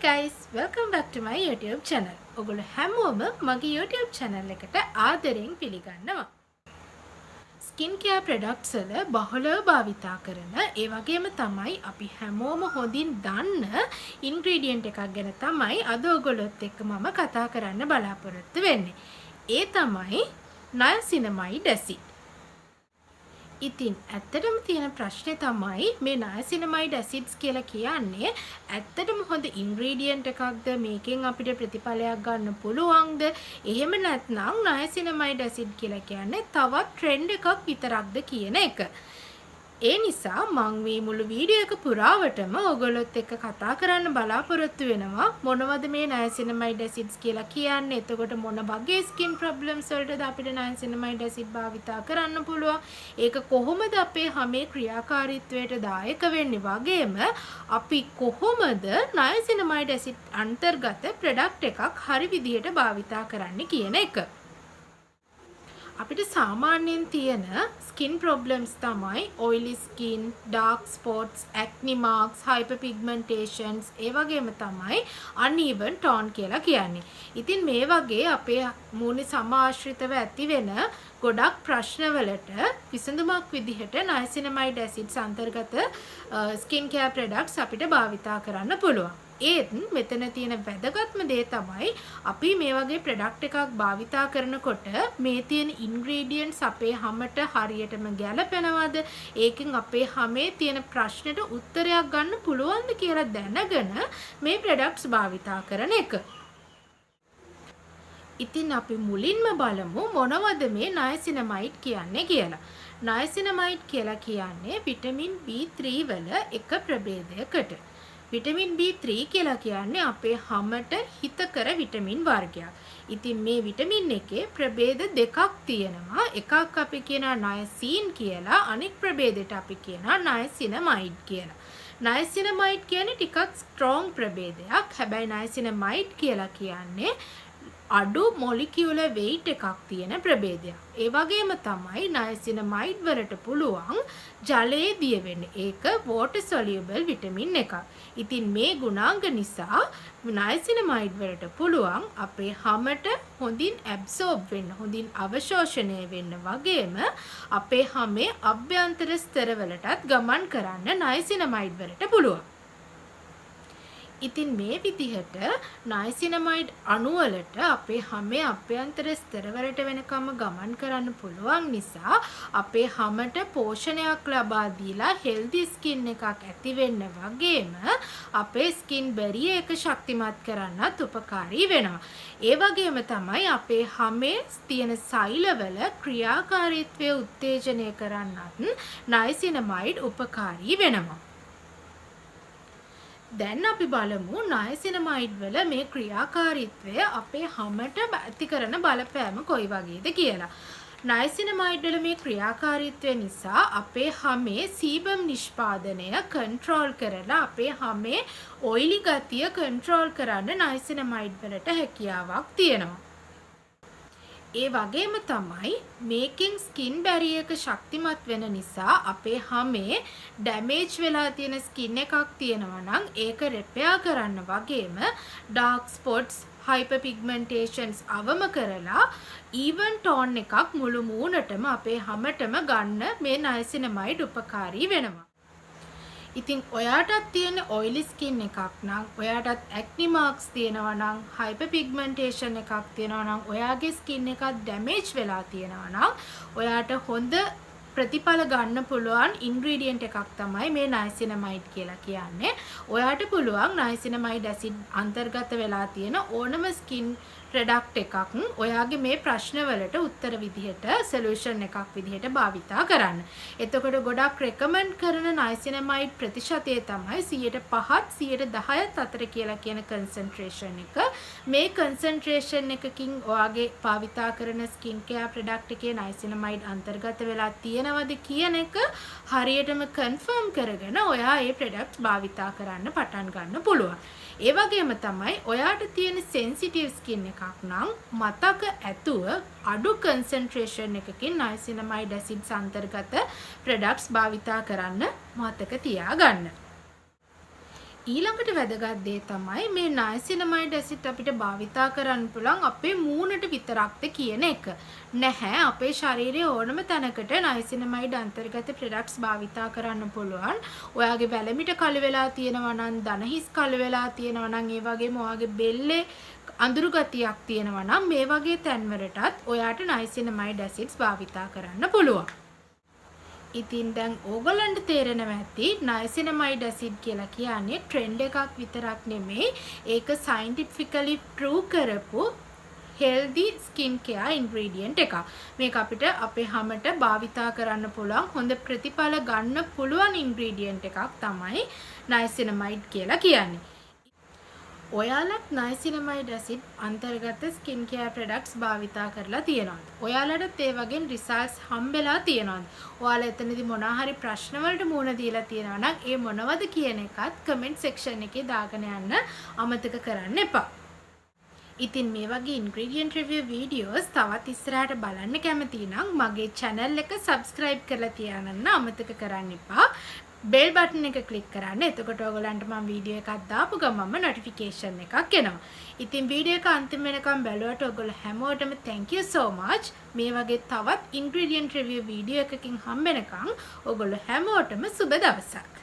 Guys, welcome back to my YouTube channel. ඔගොල්ලෝ හැමෝම මගේ YouTube channel එකට ආදරෙන් පිළිගන්නවා. ස්කින් කෙයාර් ප්‍රොඩක්ට්ස් වල බහුලව භාවිතා කරන, ඒ වගේම තමයි අපි හැමෝම හොඳින් දන්න ඉන්ග්‍රීඩියන්ට් එකක් ගැන තමයි අද ඔයගොල්ලොත් එක්ක මම කතා කරන්න බලාපොරොත්තු වෙන්නේ. ඒ තමයි නයසිනමයිඩ් ඇසිඩ්. ඉතින් ඇත්තටම තියෙන ප්‍රශ්නේ තමයි, මේ නයසිනමයිඩ් ඇසිඩ්ස් කියලා කියන්නේ ඇත්තටම හොඳ ඉන්ග්‍රීඩියන්ට් එකක්ද? මේකෙන් අපිට ප්‍රතිඵලයක් ගන්න පුළුවන්ද? එහෙම නැත්නම් නයසිනමයිඩ් ඇසිඩ් කියලා කියන්නේ තවත් ට්‍රෙන්ඩ් එකක් විතරක්ද කියන එක. ඒ නිසා මං මේ මුළු වීඩියෝ එක පුරාවටම ඔයගොල්ලොත් එක්ක කතා කරන්න බලාපොරොත්තු වෙනවා මොනවද මේ නයසිනමයිඩ් ඇසිඩ්ස් කියලා කියන්නේ, එතකොට මොන වගේ ස්කින් ප්‍රොබ්ලම්ස් වලටද අපිට නයසිනමයිඩ් ඇසිඩ් භාවිතා කරන්න පුළුවන්, ඒක කොහොමද අපේ හමේ ක්‍රියාකාරීත්වයට දායක වෙන්නේ, වගේම අපි කොහොමද නයසිනමයිඩ් ඇසිඩ් අන්තර්ගත ප්‍රොඩක්ට් එකක් හරි විදිහට භාවිතා කරන්නේ කියන එක. අපිට සාමාන්‍යයෙන් තියෙන ස්කින් ප්‍රොබ්ලම්ස් තමයි oily skin, dark spots, acne marks, hyper pigmentations, ඒ වගේම තමයි අන්ඊවන් ටෝන් කියලා කියන්නේ. ඉතින් මේ වගේ අපේ මූණේ සම ආශ්‍රිතව ඇති වෙන ගොඩක් ප්‍රශ්නවලට විසඳුමක් විදිහට නයසිනමයිඩ් ඇසිඩ්ස් අන්තර්ගත ස්කින් කෙයාර් ප්‍රොඩක්ට්ස් අපිට භාවිතා කරන්න පුළුවන්. ඒත් මෙතන තියෙන වැදගත්ම දේ තමයි, අපි මේ වගේ ප්‍රොඩක්ට් එකක් භාවිතා කරනකොට මේ තියෙන ඉන්ග්‍රීඩියන්ට්ස් අපේ හමට හරියටම ගැලපෙනවද? ඒකෙන් අපේ හමේ තියෙන ප්‍රශ්නෙට උත්තරයක් ගන්න පුළුවන්ද කියලා දැනගෙන මේ ප්‍රොඩක්ට්ස් භාවිතා කරන එක. ඉතින් අපි මුලින්ම බලමු මොනවද මේ නයසිනමයිඩ් කියන්නේ කියලා. නයසිනමයිඩ් කියලා කියන්නේ විටමින් B3 වල එක ප්‍රභේදයකට. විටමින් B3 කියලා කියන්නේ අපේ හමට හිතකර විටමින් වර්ගයක්. ඉතින් මේ විටමින් එකේ ප්‍රභේද දෙකක් තියෙනවා. එකක් අපි කියනවා නයසීන් කියලා, අනෙක් ප්‍රභේදයට අපි කියනවා නයසිනමයිඩ් කියලා. නයසිනමයිඩ් කියන්නේ ටිකක් ස්ට්‍රෝං ප්‍රභේදයක්. හැබැයි නයසිනමයිඩ් කියලා කියන්නේ අඩු මොලිකියුලර් වෙයිට් එකක් තියෙන ප්‍රභේදයක්. ඒ වගේම තමයි නයසිනමයිඩ් වලට පුළුවන් ජලයේ දිය වෙන්න. ඒක වෝටර් සොලියුබල් විටමින් එකක්. ඉතින් මේ ගුණාංග නිසා නයසිනමයිඩ් වලට පුළුවන් අපේ හමට හොඳින් ඇබ්සෝබ් වෙන්න, හොඳින් අවශෝෂණය වෙන්න වගේම අපේ හමේ අභ්‍යන්තර ස්තරවලටත් ගමන් කරන්න නයසිනමයිඩ් වලට පුළුවන්. ඉතින් මේ විදිහට නයසිනමයිඩ් අණු වලට අපේ හමේ අභ්‍යන්තර ස්තරවලට වෙනකම්ම ගමන් කරන්න පුළුවන් නිසා අපේ හමට පෝෂණයක් ලබා දීලා හෙල්දි ස්කින් එකක් ඇති වෙන්න වගේම අපේ ස්කින් බැරියර් එක ශක්තිමත් කරන්නත් උපකාරී වෙනවා. ඒ වගේම තමයි අපේ හමේ තියෙන සෛලවල ක්‍රියාකාරීත්වය උත්තේජනය කරන්නත් නයසිනමයිඩ් උපකාරී වෙනවා. දැන් අපි බලමු නයසිනමයිඩ් වල මේ ක්‍රියාකාරීත්වය අපේ හමට ඇති කරන බලපෑම කොයි වගේද කියලා. නයසිනමයිඩ් වල මේ ක්‍රියාකාරීත්වය නිසා අපේ හමේ සීබම් නිෂ්පාදනය කන්ට්‍රෝල් කරලා අපේ හමේ ඔයිලි ගතිය කන්ට්‍රෝල් කරන්න නයසිනමයිඩ් වලට හැකියාවක් තියෙනවා. ඒ වගේම තමයි මේකෙන් ස්කින් බැරියර් එක ශක්තිමත් වෙන නිසා අපේ හමේ ඩැමේජ් වෙලා තියෙන ස්කින් එකක් තියෙනවා නම් ඒක රිපෙයාර් කරන්න වගේම ඩාර්ක් ස්පොට්ස්, හයිපර් පිග්මන්ටේෂන්ස් අවම කරලා ඊවන් ටෝන් එකක් මුළු මූණටම, අපේ හමටම ගන්න මේ නයසිනමයිඩ් උපකාරී වෙනවා. ඉතින් ඔයාටත් තියෙන ඔයිලි ස්කින් එකක් නම්, ඔයාටත් ඇක්නි මාක්ස් තියෙනවා නම්, හයිපර් පිග්මන්ටේෂන් එකක් තියෙනවා නම්, ඔයාගේ ස්කින් එකත් ඩැමේජ් වෙලා තියෙනවා නම්, ඔයාට හොඳ ප්‍රතිඵල ගන්න පුළුවන් ඉන්ග්‍රීඩියන්ට් එකක් තමයි මේ නයසිනමයිඩ් කියලා කියන්නේ. ඔයාට පුළුවන් නයසිනමයිඩ් ඇසිඩ් අන්තර්ගත වෙලා තියෙන ඕනම ස්කින් ප්‍රොඩක්ට් එකක් ඔයාගේ මේ ප්‍රශ්න වලට උත්තර විදිහට, සොලියුෂන් එකක් විදිහට භාවිතා කරන්න. එතකොට ගොඩක් රෙකමන්ඩ් කරන නයසිනමයිඩ් ප්‍රතිශතය තමයි 105ත් 10%ත් අතර කියලා කියන කන්සන්ට්‍රේෂන් එක. මේ කන්සන්ට්‍රේෂන් එකකින් ඔයාගේ භාවිතා කරන ස්කින් කෙයාර් ප්‍රොඩක්ට් එකේ නයසිනමයිඩ් අන්තර්ගත වෙලා තියෙනවද කියන එක හරියටම කන්ෆර්ම් කරගෙන ඔයා ඒ ප්‍රොඩක්ට්ස් භාවිතා කරන්න පටන් ගන්න පුළුවන්. ඒ වගේම තමයි ඔයාට තියෙන සෙන්සිටිව් ස්කින් එකක් නම් මතක ඇතුව අඩු කන්සන්ට්‍රේෂන් එකකින් නයසිනමයිඩ් ඇසිඩ්ස් අන්තර්ගත ප්‍රොඩක්ට්ස් භාවිතා කරන්න මතක තියාගන්න. ඊළඟට වැදගත් දේ තමයි මේ නයසිනමයිඩ් ඇසිඩ් අපිට භාවිතා කරන්න පුළුවන් අපේ මූණට විතරක්ද කියන එක. නැහැ, අපේ ශරීරයේ ඕනම තැනකට නයසිනමයිඩ් අන්තර්ගත ප්‍රොඩක්ට්ස් භාවිතා කරන්න පුළුවන්. ඔයාගේ වැලමිට කළු වෙලා තියෙනවා නම්, දනහිස් කළු වෙලා තියෙනවා නම්, ඒ වගේම ඔයාගේ බෙල්ලේ අඳුරු ගතියක් තියෙනවා නම් මේ වගේ තැන්වලටත් ඔයාට නයසිනමයිඩ් ඇසිඩ්ස් භාවිතා කරන්න පුළුවන්. ඉතින් දැන් ඕගොල්ලන්ට තේරෙනවා ඇති නයසිනමයිඩ් ඇසිඩ් කියලා කියන්නේ ට්‍රෙන්ඩ් එකක් විතරක් නෙමෙයි, ඒක සයන්ටිෆිකලි ප්‍රූව් කරපු හෙල්දි ස්කින් කෙයාර් ඉන්ග්‍රීඩියන්ට් එකක්. මේක අපිට අපේ හමට භාවිතා කරන්න පුළුවන්, හොඳ ප්‍රතිඵල ගන්න පුළුවන් ඉන්ග්‍රීඩියන්ට් එකක් තමයි නයසිනමයිඩ් කියලා කියන්නේ. ඔයාලත් නයසිනමයිඩ් ඇසිඩ් අන්තර්ගත ස්කින් කෙයාර් ප්‍රොඩක්ට්ස් භාවිතා කරලා තියෙනවද? ඔයාලටත් ඒ වගේ රිසල්ට්ස් හම්බෙලා තියෙනවද? ඔයාලා එතනදි මොනවා හරි ප්‍රශ්න වලට මුහුණ දීලා තියෙනවා නම් ඒ මොනවද කියන එකත් කමෙන්ට් සෙක්ෂන් එකේ දාගෙන යන්න අමතක කරන්න එපා. ඉතින් මේ වගේ ඉන්ග්‍රීඩියන්ට් රිවිව් වීඩියෝස් තවත් ඉස්සරහට බලන්න කැමති නම් මගේ channel එක subscribe කරලා තියාගන්න අමතක කරන්න එපා. බෙල් බටන් එක ක්ලික් කරන්න. එතකොට ඔයගොල්ලන්ට මම වීඩියෝ එකක් දාපු ගමන්ම නොටිෆිකේෂන් එකක් එනවා. ඉතින් වීඩියෝ එක අන්තිම වෙනකම් බැලුවට ඔයගොල්ලෝ හැමෝටම thank you so much. මේ වගේ තවත් ඉන්ග්‍රීඩියන්ට් රිවිව් වීඩියෝ එකකින් හම්බෙනකම් ඔයගොල්ලෝ හැමෝටම සුබ දවසක්.